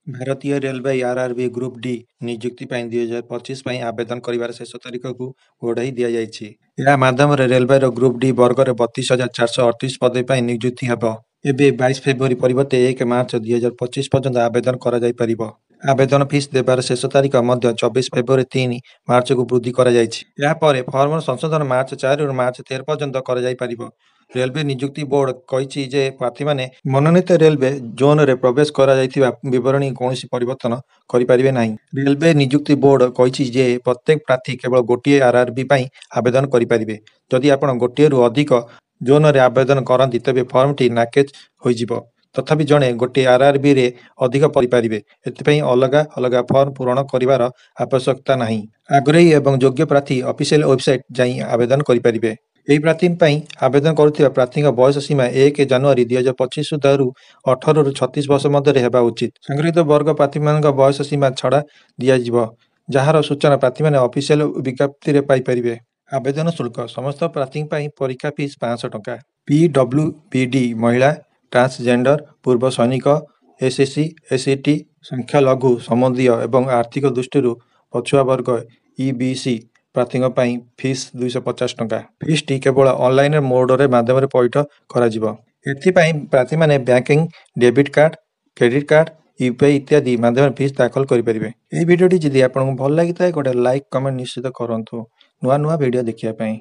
ଭାରତୀୟ ରେଳବାଇ RRB group D ନିଯୁକ୍ତି ପାଇଁ 2025 ପାଇଁ ଆବେଦନ କରିବାର ଶେଷ ତାରିଖକୁ ବଢ଼ାଇ ଦିଆଯାଇଛି। ଏହା ମାଧ୍ୟମରେ ରେଳବାଇର ଗ୍ରୁପ୍ ଡି ବର୍ଗରେ 32,438 ପଦବୀ ପାଇଁ ନିଯୁକ୍ତି ହେବ। ଏବେ 22 ଫେବୃଆରୀ ପରିବର୍ତ୍ତେ 1 ମାର୍ଚ୍ଚ 2025 ପର୍ଯ୍ୟନ୍ତ ଆବେଦନ କରାଯାଇପାରିବ। ଆବେଦନ ଫିସ୍ ଦେବାର ଶେଷ ତାରିଖ ମଧ୍ୟ 24 ଫେବୃଆରୀ 3 ମାର୍ଚ୍ଚକୁ ବୃଦ୍ଧି କରାଯାଇଛି। ଏହାପରେ ଫର୍ମର ସଂଶୋଧନ ମାର୍ଚ୍ଚ 4ରୁ ମାର୍ଚ୍ଚ 13 ପର୍ଯ୍ୟନ୍ତ କରାଯାଇପାରିବ। ରେଲୱେ ନିଯୁକ୍ତି ବୋର୍ଡ କହିଛି ଯେ ପ୍ରାର୍ଥୀମାନେ ମନୋନୀତ ରେଲୱେ ଜୋନରେ ପ୍ରବେଶ କରାଯାଇଥିବା ବିବରଣୀ କୌଣସି ପରିବର୍ତ୍ତନ କରିପାରିବେ ନାହିଁ। ରେଲୱେ ନିଯୁକ୍ତି ବୋର୍ଡ କହିଛି ଯେ ପ୍ରତ୍ୟେକ ପ୍ରାର୍ଥୀ କେବଳ ଗୋଟିଏ ଆର୍ଆର୍ବି ପାଇଁ ଆବେଦନ କରିପାରିବେ। ଯଦି ଆପଣ ଗୋଟିଏରୁ ଅଧିକ ଜୋନରେ ଆବେଦନ କରନ୍ତି, ତେବେ ଫର୍ମଟି ନାକେଜ ହୋଇଯିବ। ତଥାପି ଜଣେ ଗୋଟିଏ ଆର୍ଆର୍ବିରେ ଅଧିକ କରିପାରିବେ। ଏଥିପାଇଁ ଅଲଗା ଅଲଗା ଫର୍ମ ପୂରଣ କରିବାର ଆବଶ୍ୟକତା ନାହିଁ। ଆଗ୍ରହୀ ଏବଂ ଯୋଗ୍ୟ ପ୍ରାର୍ଥୀ ଅଫିସିଆଲ ୱେବସାଇଟ୍ ଯାଇ ଆବେଦନ କରିପାରିବେ। ଏହି ପ୍ରାର୍ଥୀ ପାଇଁ ଆବେଦନ କରୁଥିବା ପ୍ରାର୍ଥୀଙ୍କ ବୟସ ସୀମା 1 ଜାନୁଆରୀ 2025 ସୁଦ୍ଧାରୁ 18ରୁ 36 ବର୍ଷ ମଧ୍ୟରେ ହେବା ଉଚିତ। ସଂରକ୍ଷିତ ବର୍ଗ ପ୍ରାର୍ଥୀମାନଙ୍କ ବୟସ ସୀମା ଛଡ଼ା ଦିଆଯିବ, ଯାହାର ସୂଚନା ପ୍ରାର୍ଥୀମାନେ ଅଫିସିଆଲ ବିଜ୍ଞପ୍ତିରେ ପାଇପାରିବେ। ଆବେଦନ ଶୁଳ୍କ: ସମସ୍ତ ପ୍ରାର୍ଥୀଙ୍କ ପାଇଁ ପରୀକ୍ଷା ଫିସ୍ 500 ଟଙ୍କା। ପି ଡବ୍ଲ୍ୟୁ ବି ଡି, ମହିଳା, ଟ୍ରାନ୍ସଜେଣ୍ଡର, ପୂର୍ବ ସୈନିକ, ଏସ୍ଏସ୍ସି, ଏସ୍ଇଟି, ସଂଖ୍ୟାଲଘୁ ସମୁଦାୟ ଏବଂ ଆର୍ଥିକ ଦୃଷ୍ଟିରୁ ପଛୁଆ ବର୍ଗ ଇବିସି ପ୍ରାର୍ଥୀଙ୍କ ପାଇଁ ଫିସ୍ 250 ଟଙ୍କା। ଫିସ୍ଟି କେବଳ ଅନଲାଇନ୍ ମୋଡରେ ମାଧ୍ୟମରେ ପଇଠ କରାଯିବ। ଏଥିପାଇଁ ପ୍ରାର୍ଥୀମାନେ banking, debit card, credit card, UPI ଇତ୍ୟାଦି ମାଧ୍ୟମରେ ଫିସ୍ ଦାଖଲ କରିପାରିବେ। ଏହି ଭିଡ଼ିଓଟି ଯଦି ଆପଣଙ୍କୁ ଭଲ ଲାଗିଥାଏ, ଗୋଟେ ଲାଇକ୍, କମେଣ୍ଟ ନିଶ୍ଚିତ କରନ୍ତୁ ନୂଆ ନୂଆ ଭିଡ଼ିଓ ଦେଖିବା ପାଇଁ।